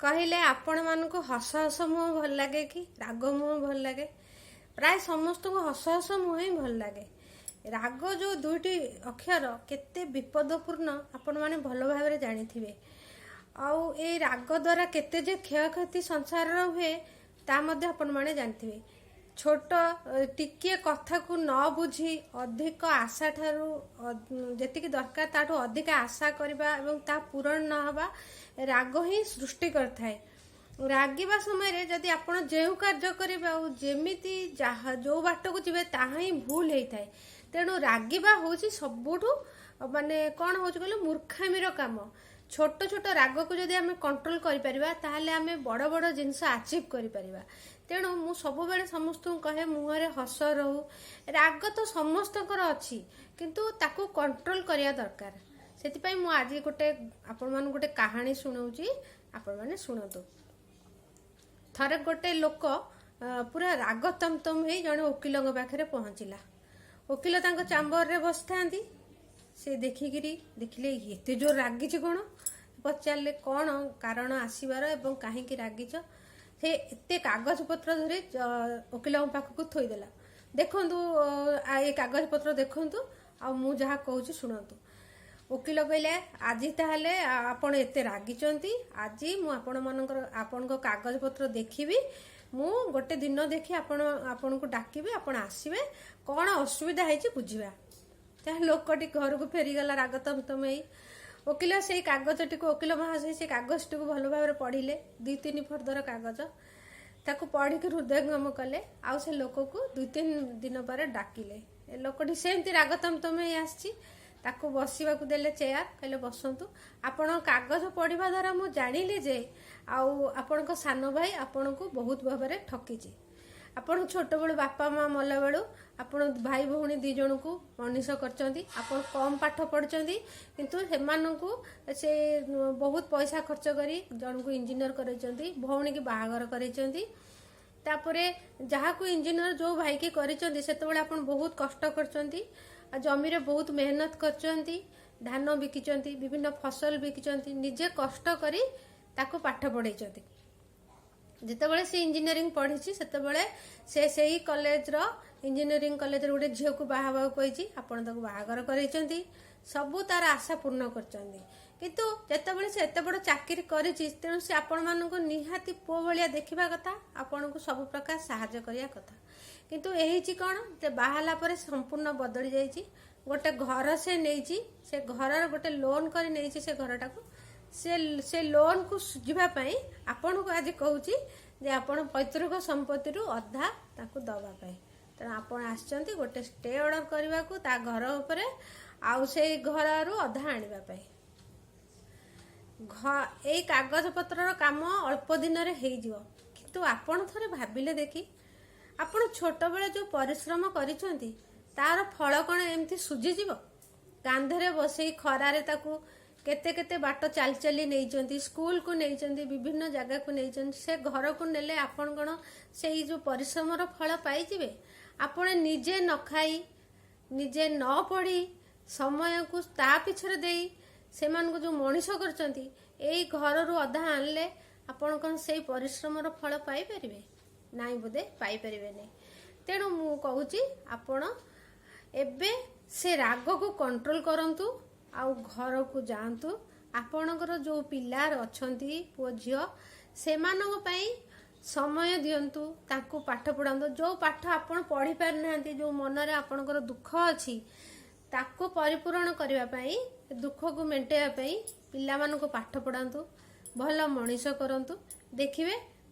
କହିଲେ, ଆପଣମାନଙ୍କୁ ହସ ହସ ମୁହଁ ଭଲ ଲାଗେ କି ରାଗ ମୁହଁ ଭଲ ଲାଗେ? ପ୍ରାୟ ସମସ୍ତଙ୍କୁ ହସ ହସ ମୁହଁ ହିଁ ଭଲ ଲାଗେ। ରାଗ ଯେଉଁ ଦୁଇଟି ଅକ୍ଷର କେତେ ବିପଦପୂର୍ଣ୍ଣ, ଆପଣମାନେ ଭଲ ଭାବରେ ଜାଣିଥିବେ। ଆଉ ଏଇ ରାଗ ଦ୍ୱାରା କେତେ ଯେ କ୍ଷୟକ୍ଷତି ସଂସାରର ହୁଏ, ତା ମଧ୍ୟ ଆପଣମାନେ ଜାଣିଥିବେ। ଛୋଟ ଟିକିଏ କଥାକୁ ନ ବୁଝି ଅଧିକ ଆଶା ଠାରୁ ଯେତିକି ଦରକାର ତାଠୁ ଅଧିକା ଆଶା କରିବା ଏବଂ ତାହା ପୂରଣ ନ ହେବା ରାଗ ହିଁ ସୃଷ୍ଟି କରିଥାଏ। ରାଗିବା ସମୟରେ ଯଦି ଆପଣ ଯେଉଁ କାର୍ଯ୍ୟ କରିବେ ଆଉ ଯେମିତି ଯାହା ଯେଉଁ ବାଟକୁ ଯିବେ, ତାହା ହିଁ ଭୁଲ ହେଇଥାଏ। ତେଣୁ ରାଗିବା ହେଉଛି ସବୁଠୁ ମାନେ କ'ଣ ହେଉଛି କହିଲେ, ମୂର୍ଖାମିର କାମ। ଛୋଟ ଛୋଟ ରାଗକୁ ଯଦି ଆମେ କଣ୍ଟ୍ରୋଲ କରିପାରିବା, ତାହେଲେ ଆମେ ବଡ଼ ବଡ଼ ଜିନିଷ ଆଚିଭ୍ କରିପାରିବା। ତେଣୁ ମୁଁ ସବୁବେଳେ ସମସ୍ତଙ୍କୁ କହେ, ମୁହଁରେ ହସ ରହୁ। ରାଗ ତ ସମସ୍ତଙ୍କର ଅଛି, କିନ୍ତୁ ତାକୁ କଣ୍ଟ୍ରୋଲ କରିବା ଦରକାର। ସେଥିପାଇଁ ମୁଁ ଆଜି ଗୋଟେ ଆପଣମାନଙ୍କୁ ଗୋଟେ କାହାଣୀ ଶୁଣାଉଛି, ଆପଣମାନେ ଶୁଣନ୍ତୁ। ଥରେ ଗୋଟେ ଲୋକ ପୁରା ରାଗ ତମତମ ହେଇ ଜଣେ ଓକିଲଙ୍କ ପାଖରେ ପହଞ୍ଚିଲା। ଓକିଲ ତାଙ୍କ ଚାମ୍ବରରେ ବସିଥାନ୍ତି। ସେ ଦେଖିକିରି ଦେଖିଲେ, ଏତେ ଜୋର ରାଗିଛି କ'ଣ? ପଚାରିଲେ, କ'ଣ କାରଣ ଆସିବାର ଏବଂ କାହିଁକି ରାଗିଛ? ସେ ଏତେ କାଗଜପତ୍ର ଧରି ଓକିଲଙ୍କ ପାଖକୁ ଥୋଇଦେଲା। ଦେଖନ୍ତୁ, ଏ କାଗଜପତ୍ର ଦେଖନ୍ତୁ ଆଉ ମୁଁ ଯାହା କହୁଛି ଶୁଣନ୍ତୁ। ଓକିଲ କହିଲେ, ଆଜି ତାହେଲେ ଆପଣ ଏତେ ରାଗିଛନ୍ତି, ଆଜି ମୁଁ ଆପଣଙ୍କ କାଗଜପତ୍ର ଦେଖିବି। ମୁଁ ଗୋଟେ ଦିନ ଦେଖି ଆପଣଙ୍କୁ ଡାକିବି, ଆପଣ ଆସିବେ, କ'ଣ ଅସୁବିଧା ହେଇଛି ବୁଝିବା। ତାହେଲେ ଲୋକଟି ଘରକୁ ଫେରିଗଲା ରାଗ ତମତମ ହେଇ। ଓକିଲ ସେଇ କାଗଜଟିକୁ, ଓକିଲ ମହାଶୟ ସେଇ କାଗଜଟିକୁ ଭଲ ଭାବରେ ପଢ଼ିଲେ। ଦୁଇ ତିନି ଫର୍ଦ୍ଦର କାଗଜ। ତାକୁ ପଢ଼ିକି ହୃଦୟଙ୍ଗମ କଲେ ଆଉ ସେ ଲୋକକୁ 2-3 ଦିନ ପରେ ଡାକିଲେ। ଏ ଲୋକଟି ସେମିତି ରାଗ ତମତମ ହେଇ ଆସିଛି। ତାକୁ ବସିବାକୁ ଦେଲେ ଚେୟାର, କହିଲେ, ବସନ୍ତୁ। ଆପଣ କାଗଜ ପଢ଼ିବା ଦ୍ୱାରା ମୁଁ ଜାଣିଲି ଯେ ଆଉ ଆପଣଙ୍କ ସାନ ଭାଇ ଆପଣଙ୍କୁ ବହୁତ ଭାବରେ ଠକିଛି। ଆପଣ ଛୋଟବେଳୁ, ବାପା ମା ମଲା ବେଳୁ ଆପଣ ଭାଇ ଭଉଣୀ ଦି ଜଣଙ୍କୁ ମଣିଷ କରିଛନ୍ତି। ଆପଣ କମ୍ ପାଠ ପଢ଼ିଛନ୍ତି, କିନ୍ତୁ ସେମାନଙ୍କୁ ସେ ବହୁତ ପଇସା ଖର୍ଚ୍ଚ କରି ଜଣଙ୍କୁ ଇଞ୍ଜିନିୟର କରେଇଛନ୍ତି, ଭଉଣୀକି ବାହାଘର କରେଇଛନ୍ତି। ତାପରେ ଯାହାକୁ ଇଞ୍ଜିନିୟର ଯୋଉ ଭାଇକି କରିଛନ୍ତି, ସେତେବେଳେ ଆପଣ ବହୁତ କଷ୍ଟ କରିଛନ୍ତି ଆଉ ଜମିରେ ବହୁତ ମେହନତ କରିଛନ୍ତି, ଧାନ ବିକିଛନ୍ତି, ବିଭିନ୍ନ ଫସଲ ବିକିଛନ୍ତି, ନିଜେ କଷ୍ଟ କରି ତାକୁ ପାଠ ପଢ଼େଇଛନ୍ତି। ଯେତେବେଳେ ସେ ଇଞ୍ଜିନିୟରିଂ ପଢ଼ିଛି, ସେତେବେଳେ ସେ ସେଇ କଲେଜର, ଇଞ୍ଜିନିୟରିଂ କଲେଜର ଗୋଟେ ଝିଅକୁ ବାହା ହେବାକୁ କହିଛି। ଆପଣ ତାକୁ ବାହାଘର କରେଇଛନ୍ତି, ସବୁ ତାର ଆଶା ପୂର୍ଣ୍ଣ କରିଛନ୍ତି। କିନ୍ତୁ ଯେତେବେଳେ ସେ ଏତେ ବଡ଼ ଚାକିରି କରିଛି, ତେଣୁ ସେ ଆପଣମାନଙ୍କୁ ନିହାତି ପୁଅ ଭଳିଆ ଦେଖିବା କଥା, ଆପଣଙ୍କୁ ସବୁ ପ୍ରକାର ସାହାଯ୍ୟ କରିବା କଥା। କିନ୍ତୁ ହେଇଛି କ'ଣ ଯେ ବାହା ହେଲା ପରେ ସମ୍ପୂର୍ଣ୍ଣ ବଦଳି ଯାଇଛି। ଗୋଟେ ଘର ସେ ନେଇଛି, ସେ ଘରର ଗୋଟେ ଲୋନ୍ କରି ନେଇଛି ସେ ଘରଟାକୁ। ସେ ଲୋନ୍କୁ ସୁଝିବା ପାଇଁ ଆପଣଙ୍କୁ ଆଜି କହୁଛି ଯେ ଆପଣ ପୈତୃକ ସମ୍ପତ୍ତିରୁ ଅଧା ତାକୁ ଦେବା ପାଇଁ। ତେଣୁ ଆପଣ ଆସିଛନ୍ତି ଗୋଟେ ଷ୍ଟେ ଅର୍ଡର କରିବାକୁ ତା ଘର ଉପରେ ଆଉ ସେଇ ଘରରୁ ଅଧା ଆଣିବା ପାଇଁ। ଏଇ କାଗଜପତ୍ରର କାମ ଅଳ୍ପ ଦିନରେ ହେଇଯିବ। କିନ୍ତୁ ଆପଣ ଥରେ ଭାବିଲେ ଦେଖି, ଆପଣ ଛୋଟବେଳେ ଯୋଉ ପରିଶ୍ରମ କରିଛନ୍ତି, ତାର ଫଳ କ'ଣ ଏମିତି ସୁଝିଯିବ? କାନ୍ଧରେ ବସେଇ ଖରାରେ ତାକୁ କେତେ କେତେ ବାଟ ଚାଲି ଚାଲି ନେଇଛନ୍ତି, ସ୍କୁଲକୁ ନେଇଛନ୍ତି, ବିଭିନ୍ନ ଜାଗାକୁ ନେଇଛନ୍ତି। ସେ ଘରକୁ ନେଲେ ଆପଣ କ'ଣ ସେଇ ଯୋଉ ପରିଶ୍ରମର ଫଳ ପାଇଯିବେ? ଆପଣ ନିଜେ ନ ଖାଇ, ନିଜେ ନ ପଢ଼ି, ସମୟକୁ ତା ପିଛରେ ଦେଇ ସେମାନଙ୍କୁ ଯୋଉ ମଣିଷ କରିଛନ୍ତି, ଏଇ ଘରରୁ ଅଧା ଆଣିଲେ ଆପଣ କ'ଣ ସେଇ ପରିଶ୍ରମର ଫଳ ପାଇପାରିବେ? ନାଇଁ, ବୋଧେ ପାଇପାରିବେନି। ତେଣୁ ମୁଁ କହୁଛି, ଆପଣ ଏବେ ସେ ରାଗକୁ କଣ୍ଟ୍ରୋଲ କରନ୍ତୁ ଆଉ ଘରକୁ ଯାଆନ୍ତୁ। ଆପଣଙ୍କର ଯୋଉ ପିଲା ଅଛନ୍ତି, ପୁଅ ଝିଅ, ସେମାନଙ୍କ ପାଇଁ ସମୟ ଦିଅନ୍ତୁ, ତାଙ୍କୁ ପାଠ ପଢ଼ାନ୍ତୁ। ଯୋଉ ପାଠ ଆପଣ ପଢ଼ି ପାରିନାହାନ୍ତି, ଯୋଉ ମନରେ ଆପଣଙ୍କର ଦୁଃଖ ଅଛି, ତାକୁ ପରିପୂରଣ କରିବା ପାଇଁ, ଦୁଃଖକୁ ମେଣ୍ଟାଇବା ପାଇଁ ପିଲାମାନଙ୍କୁ ପାଠ ପଢ଼ାନ୍ତୁ, ଭଲ ମଣିଷ କରନ୍ତୁ। ଦେଖିବେ,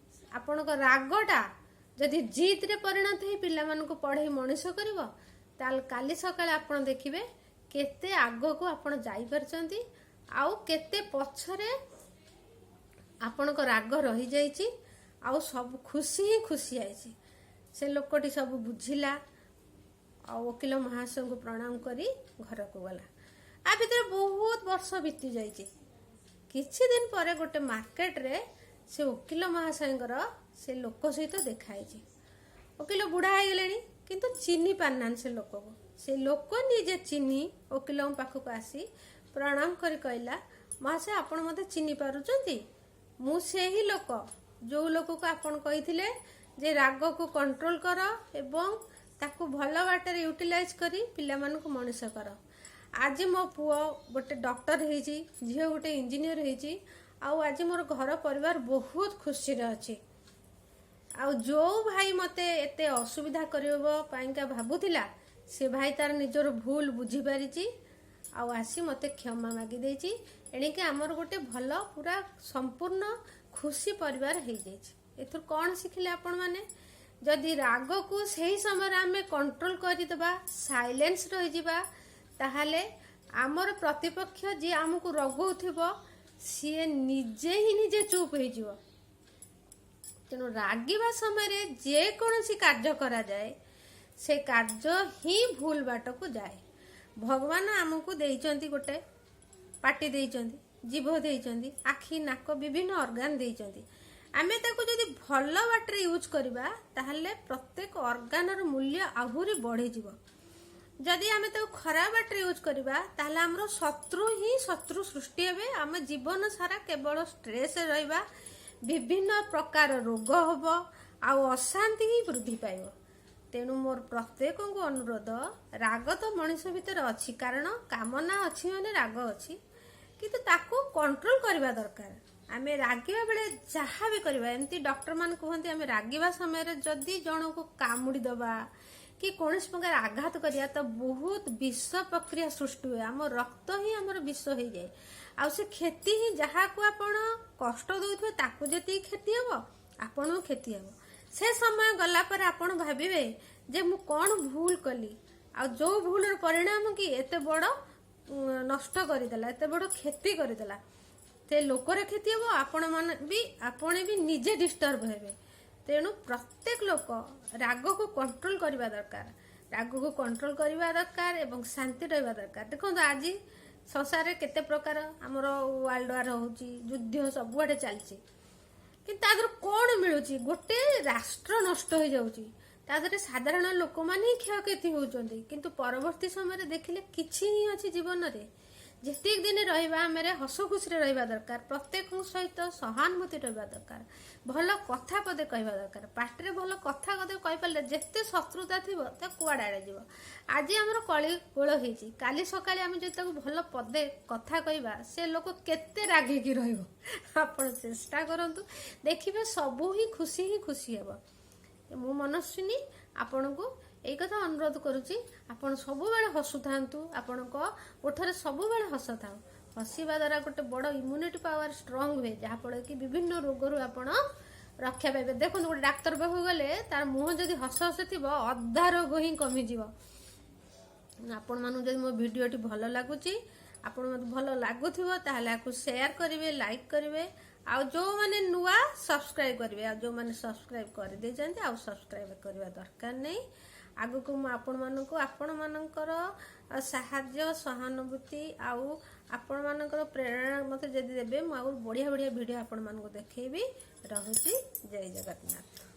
ଆପଣଙ୍କ ରାଗଟା ଯଦି ଜିଦ୍ରେ ପରିଣତ ହେଇ ପିଲାମାନଙ୍କୁ ପଢ଼େଇ ମଣିଷ କରିବ, ତାହେଲେ କାଲି ସକାଳେ ଆପଣ ଦେଖିବେ କେତେ ଆଗକୁ ଆପଣ ଯାଇପାରିଛନ୍ତି ଆଉ କେତେ ପଛରେ ଆପଣଙ୍କ ରାଗ ରହିଯାଇଛି ଆଉ ସବୁ ଖୁସି ହିଁ ଖୁସି ଯାଇଛି। ସେ ଲୋକଟି ସବୁ ବୁଝିଲା ଆଉ ଓକିଲ ମହାଶୟଙ୍କୁ ପ୍ରଣାମ କରି ଘରକୁ ଗଲା। ଆ ଭିତରେ ବହୁତ ବର୍ଷ ବିତି ଯାଇଛି। କିଛି ଦିନ ପରେ ଗୋଟେ ମାର୍କେଟରେ ସେ ଓକିଲ ମହାଶୟଙ୍କର ସେ ଲୋକ ସହିତ ଦେଖା ହେଇଛି। ଓକିଲ ବୁଢା ହେଇଗଲେଣି, କିନ୍ତୁ ଚିହ୍ନି ପାରିନାହାନ୍ତି ସେ ଲୋକକୁ। ସେ ଲୋକ ନିଜେ ଚିହ୍ନି ଓକିଲଙ୍କ ପାଖକୁ ଆସି ପ୍ରଣାମ କରି କହିଲା, ମହାଶୟ, ଆପଣ ମୋତେ ଚିହ୍ନି ପାରୁଛନ୍ତି? ମୁଁ ସେହି ଲୋକ, ଯେଉଁ ଲୋକକୁ ଆପଣ କହିଥିଲେ ଯେ ରାଗକୁ କଣ୍ଟ୍ରୋଲ କର ଏବଂ ତାକୁ ଭଲ ବାଟରେ ୟୁଟିଲାଇଜ୍ କରି ପିଲାମାନଙ୍କୁ ମଣିଷ କର। ଆଜି ମୋ ପୁଅ ଗୋଟେ ଡକ୍ଟର ହେଇଛି, ଝିଅ ଗୋଟେ ଇଞ୍ଜିନିୟର ହେଇଛି ଆଉ ଆଜି ମୋର ଘର ପରିବାର ବହୁତ ଖୁସିରେ ଅଛି। ଆଉ ଯେଉଁ ଭାଇ ମୋତେ ଏତେ ଅସୁବିଧା କରିବ ପାଇଁକା ଭାବୁଥିଲା, ସେ ଭାଇ ତାର ନିଜର ଭୁଲ ବୁଝିପାରିଛି ଆଉ ଆସି ମୋତେ କ୍ଷମା ମାଗି ଦେଇଛି। ଏଣିକି ଆମର ଗୋଟେ ଭଲ, ପୁରା ସମ୍ପୂର୍ଣ୍ଣ ଖୁସି ପରିବାର ହେଇଯାଇଛି। ଏଥିରୁ କ'ଣ ଶିଖିଲେ ଆପଣମାନେ? ଯଦି ରାଗକୁ ସେହି ସମୟରେ ଆମେ କଣ୍ଟ୍ରୋଲ କରିଦେବା, ସାଇଲେନ୍ସ ରହିଯିବା, ତାହେଲେ ଆମର ପ୍ରତିପକ୍ଷ ଯିଏ ଆମକୁ ରଗଉଥିବ, ସିଏ ନିଜେ ହିଁ ନିଜେ ଚୁପ୍ ହେଇଯିବ। ତେଣୁ ରାଗିବା ସମୟରେ ଯେକୌଣସି କାର୍ଯ୍ୟ କରାଯାଏ, ସେ କାର୍ଯ୍ୟ ହିଁ ଭୁଲ ବାଟକୁ ଯାଏ। ଭଗବାନ ଆମକୁ ଦେଇଛନ୍ତି, ଗୋଟେ ପାଟି ଦେଇଛନ୍ତି, ଜିଭ ଦେଇଛନ୍ତି, ଆଖି, ନାକ, ବିଭିନ୍ନ ଅର୍ଗାନ ଦେଇଛନ୍ତି। ଆମେ ତାକୁ ଯଦି ଭଲ ବାଟରେ ୟୁଜ୍ କରିବା, ତାହେଲେ ପ୍ରତ୍ୟେକ ଅର୍ଗାନର ମୂଲ୍ୟ ଆହୁରି ବଢ଼ିଯିବ। ଯଦି ଆମେ ତାକୁ ଖରାପ ବାଟରେ ୟୁଜ୍ କରିବା, ତାହେଲେ ଆମର ଶତ୍ରୁ ହିଁ ଶତ୍ରୁ ସୃଷ୍ଟି ହେବେ। ଆମ ଜୀବନ ସାରା କେବଳ ଷ୍ଟ୍ରେସ୍ ରହିବା, ବିଭିନ୍ନ ପ୍ରକାର ରୋଗ ହେବ ଆଉ ଅଶାନ୍ତି ହିଁ ବୃଦ୍ଧି ପାଇବ। ତେଣୁ ମୋର ପ୍ରତ୍ୟେକଙ୍କୁ ଅନୁରୋଧ, ରାଗ ତ ମଣିଷ ଭିତରେ ଅଛି, କାରଣ କାମନା ଅଛି ମାନେ ରାଗ ଅଛି, କିନ୍ତୁ ତାକୁ କଣ୍ଟ୍ରୋଲ କରିବା ଦରକାର। ଆମେ ରାଗିବା ବେଳେ ଯାହା ବି କରିବା, ଏମିତି ଡକ୍ଟରମାନେ କୁହନ୍ତି, ଆମେ ରାଗିବା ସମୟରେ ଯଦି ଜଣକୁ କାମୁଡ଼ି ଦେବା କି କୌଣସି ପ୍ରକାର ଆଘାତ କରିବା, ତ ବହୁତ ବିଷ ପ୍ରକ୍ରିୟା ସୃଷ୍ଟି ହୁଏ। ଆମ ରକ୍ତ ହିଁ ଆମର ବିଷ ହେଇଯାଏ ଆଉ ସେ କ୍ଷତି ହିଁ ଯାହାକୁ ଆପଣ କଷ୍ଟ ଦଉଥିବେ, ତାକୁ ଯେତିକି କ୍ଷତି ହେବ, ଆପଣଙ୍କୁ କ୍ଷତି ହେବ। ସେ ସମୟ ଗଲା ପରେ ଆପଣ ଭାବିବେ ଯେ ମୁଁ କ'ଣ ଭୁଲ କଲି ଆଉ ଯୋଉ ଭୁଲର ପରିଣାମ କି ଏତେ ବଡ଼ ନଷ୍ଟ କରିଦେଲା, ଏତେ ବଡ଼ କ୍ଷତି କରିଦେଲା। ସେ ଲୋକର କ୍ଷତି ହେବ, ଆପଣ ମାନେ ବି, ଆପଣ ବି ନିଜେ ଡିଷ୍ଟର୍ବ ହେବେ। ତେଣୁ ପ୍ରତ୍ୟେକ ଲୋକ ରାଗକୁ କଣ୍ଟ୍ରୋଲ କରିବା ଦରକାର, ରାଗକୁ କଣ୍ଟ୍ରୋଲ କରିବା ଦରକାର ଏବଂ ଶାନ୍ତି ରହିବା ଦରକାର। ଦେଖନ୍ତୁ, ଆଜି ସଂସାରରେ କେତେ ପ୍ରକାର ଆମର ୱାର୍ଲଡ ୱାର ହଉଛି, ଯୁଦ୍ଧ ସବୁଆଡ଼େ ଚାଲିଛି, କିନ୍ତୁ ତା ଦେହରୁ କ'ଣ ମିଳୁଛି? ଗୋଟେ ରାଷ୍ଟ୍ର ନଷ୍ଟ ହେଇଯାଉଛି, ତା ଦେହରେ ସାଧାରଣ ଲୋକମାନେ ହିଁ କ୍ଷୟକ୍ଷତି ହେଉଛନ୍ତି। କିନ୍ତୁ ପରବର୍ତ୍ତୀ ସମୟରେ ଦେଖିଲେ କିଛି ହିଁ ଅଛି ଜୀବନରେ? ଯେତିକି ଦିନ ରହିବା, ଆମେ ହସ ଖୁସିରେ ରହିବା ଦରକାର। ପ୍ରତ୍ୟେକଙ୍କ ସହିତ ସହାନୁଭୂତି ରହିବା ଦରକାର। ଭଲ କଥା ପଦେ କହିବା ଦରକାର। ପାଟିରେ ଭଲ କଥା ପଦେ କହିପାରିଲେ ଯେତେ ଶତ୍ରୁତା ଥିବ, ତା କୁଆଡ଼େ ଆଡ଼େ ଯିବ। ଆଜି ଆମର କଳି ଗୋଳ ହେଇଛି, କାଲି ସକାଳେ ଆମେ ଯଦି ତାକୁ ଭଲ ପଦେ କଥା କହିବା, ସେ ଲୋକ କେତେ ରାଗିକି ରହିବ? ଆପଣ ଚେଷ୍ଟା କରନ୍ତୁ, ଦେଖିବେ ସବୁ ହିଁ ଖୁସି ହିଁ ଖୁସି ହେବ। ମୁଁ ମନସ୍ୱିନୀ ଆପଣଙ୍କୁ ଏଇ କଥା ଅନୁରୋଧ କରୁଛି, ଆପଣ ସବୁବେଳେ ହସୁଥାନ୍ତୁ। ଆପଣଙ୍କ ଓଠରେ ସବୁବେଳେ ହସ ଥାଉ। ହସିବା ଦ୍ୱାରା ଗୋଟେ ବଡ଼ ଇମ୍ୟୁନିଟି ପାୱାର ଷ୍ଟ୍ରଙ୍ଗ ହୁଏ, ଯାହାଫଳରେ କି ବିଭିନ୍ନ ରୋଗରୁ ଆପଣ ରକ୍ଷା ପାଇବେ। ଦେଖନ୍ତୁ, ଗୋଟେ ଡାକ୍ତର ପାଖକୁ ଗଲେ ତାର ମୁହଁ ଯଦି ହସ ହସ ଥିବ, ଅଧା ରୋଗ ହିଁ କମିଯିବ। ଆପଣମାନଙ୍କୁ ଯଦି ମୋ ଭିଡ଼ିଓଟି ଭଲ ଲାଗୁଛି, ଆପଣ ମୋତେ ଭଲ ଲାଗୁଥିବ, ତାହେଲେ ଆକୁ ସେୟାର କରିବେ, ଲାଇକ୍ କରିବେ ଆଉ ଯେଉଁମାନେ ନୂଆ ସବସ୍କ୍ରାଇବ୍ କରିବେ। ଆଉ ଯେଉଁମାନେ ସବସ୍କ୍ରାଇବ୍ କରିଦେଇଛନ୍ତି, ଆଉ ସବସ୍କ୍ରାଇବ୍ କରିବା ଦରକାର ନାହିଁ। ଆଗକୁ ମୁଁ ଆପଣମାନଙ୍କୁ, ଆପଣମାନଙ୍କର ସାହାଯ୍ୟ, ସହାନୁଭୂତି ଆଉ ଆପଣମାନଙ୍କର ପ୍ରେରଣା ମୋତେ ଯଦି ଦେବେ, ମୁଁ ଆଉ ବଢ଼ିଆ ବଢ଼ିଆ ଭିଡ଼ିଓ ଆପଣମାନଙ୍କୁ ଦେଖେଇବି। ରହୁଛି, ଜୟ ଜଗନ୍ନାଥ।